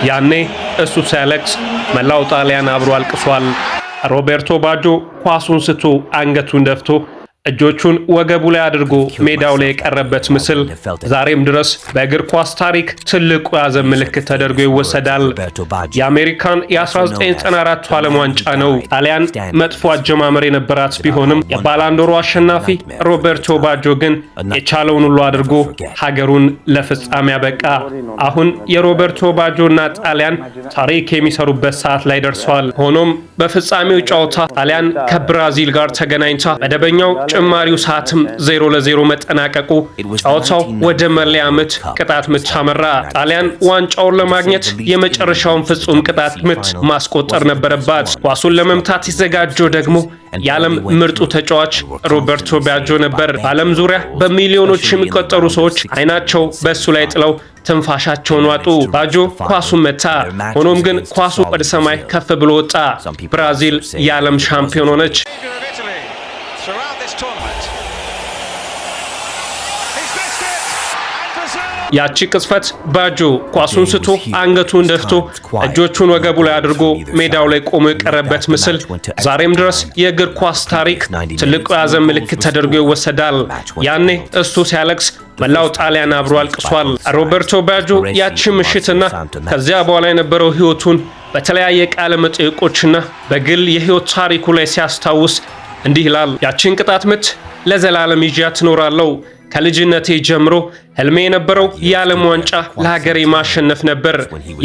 ያኔ እሱ ሲያለቅስ መላው ጣሊያን አብሮ አልቅሷል። ሮቤርቶ ባጆ ኳሱን ስቶ፣ አንገቱን ደፍቶ፣ እጆቹን ወገቡ ላይ አድርጎ ሜዳው ላይ የቀረበት ምስል ዛሬም ድረስ በእግር ኳስ ታሪክ ትልቁ የሐዘን ምልክት ተደርጎ ይወሰዳል። የአሜሪካን የ1994 ዓለም ዋንጫ ነው። ጣሊያን መጥፎ አጀማመር የነበራት ቢሆንም የባላንዶሩ አሸናፊ ሮቤርቶ ባጆ ግን የቻለውን ሁሉ አድርጎ ሀገሩን ለፍጻሜ ያበቃ። አሁን የሮቤርቶ ባጆ እና ጣሊያን ታሪክ የሚሰሩበት ሰዓት ላይ ደርሰዋል። ሆኖም በፍጻሜው ጨዋታ ጣሊያን ከብራዚል ጋር ተገናኝታ መደበኛው ጭማሪው ሰዓትም 0-0 መጠናቀቁ ጨዋታው ወደ መለያ ምት፣ ቅጣት ምት አመራ። ጣሊያን ዋንጫውን ለማግኘት የመጨረሻውን ፍጹም ቅጣት ምት ማስቆጠር ነበረባት። ኳሱን ለመምታት የተዘጋጀው ደግሞ የዓለም ምርጡ ተጫዋች ሮበርቶ ባጆ ነበር። በዓለም ዙሪያ በሚሊዮኖች የሚቆጠሩ ሰዎች አይናቸው በእሱ ላይ ጥለው ትንፋሻቸውን ዋጡ። ባጆ ኳሱን መታ። ሆኖም ግን ኳሱ ወደ ሰማይ ከፍ ብሎ ወጣ። ብራዚል የዓለም ሻምፒዮን ሆነች። Of Italy throughout this tournament. He's missed it, and Brazil. ያቺ ቅጽበት ባጆ ኳሱን ስቶ፣ አንገቱን ደፍቶ፣ እጆቹን ወገቡ ላይ አድርጎ ሜዳው ላይ ቆሞ የቀረበት ምስል ዛሬም ድረስ የእግር ኳስ ታሪክ ትልቁ የሐዘን ምልክት ተደርጎ ይወሰዳል። ያኔ እሱ ሲያለቅስ መላው ጣሊያን አብሮ አልቅሷል። ሮበርቶ ባጆ ያቺ ምሽትና ከዚያ በኋላ የነበረው ሕይወቱን በተለያየ ቃለ መጠይቆችና በግል የሕይወት ታሪኩ ላይ ሲያስታውስ እንዲህ ይላል። "ያቺን ቅጣት ምት ለዘላለም ይዣት እኖራለሁ። ከልጅነቴ ጀምሮ ህልሜ የነበረው የዓለም ዋንጫ ለሀገሬ ማሸነፍ ነበር።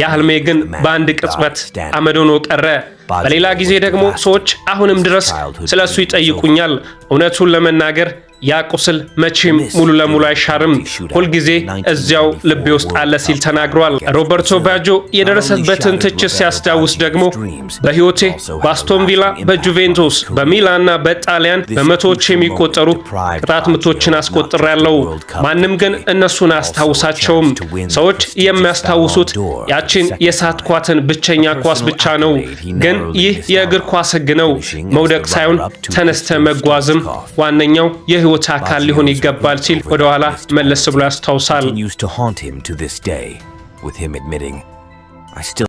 ያ ህልሜ ግን በአንድ ቅጽበት አመድ ሆኖ ቀረ። በሌላ ጊዜ ደግሞ ሰዎች አሁንም ድረስ ስለ እሱ ይጠይቁኛል። እውነቱን ለመናገር ያ ቁስል መቼም ሙሉ ለሙሉ አይሻርም፣ ሁልጊዜ እዚያው ልቤ ውስጥ አለ" ሲል ተናግሯል። ሮበርቶ ባጆ የደረሰበትን ትችት ሲያስታውስ ደግሞ "በሕይወቴ በአስቶን ቪላ፣ በጁቬንቱስ፣ በሚላንና በጣሊያን በመቶዎች የሚቆጠሩ ቅጣት ምቶችን አስቆጥሬያለሁ። ማንም ግን እነሱን አያስታውሳቸውም። ሰዎች የሚያስታውሱት ያችን የሳትኳትን ብቸኛ ኳስ ብቻ ነው። ግን ይህ የእግር ኳስ ሕግ ነው። መውደቅ ሳይሆን ተነስተህ መጓዝም ዋነኛው የህይወት አካል ሊሆን ይገባል" ሲል ወደኋላ መለስ ብሎ ያስታውሳል። Continues to haunt him to this day, with him admitting, "I still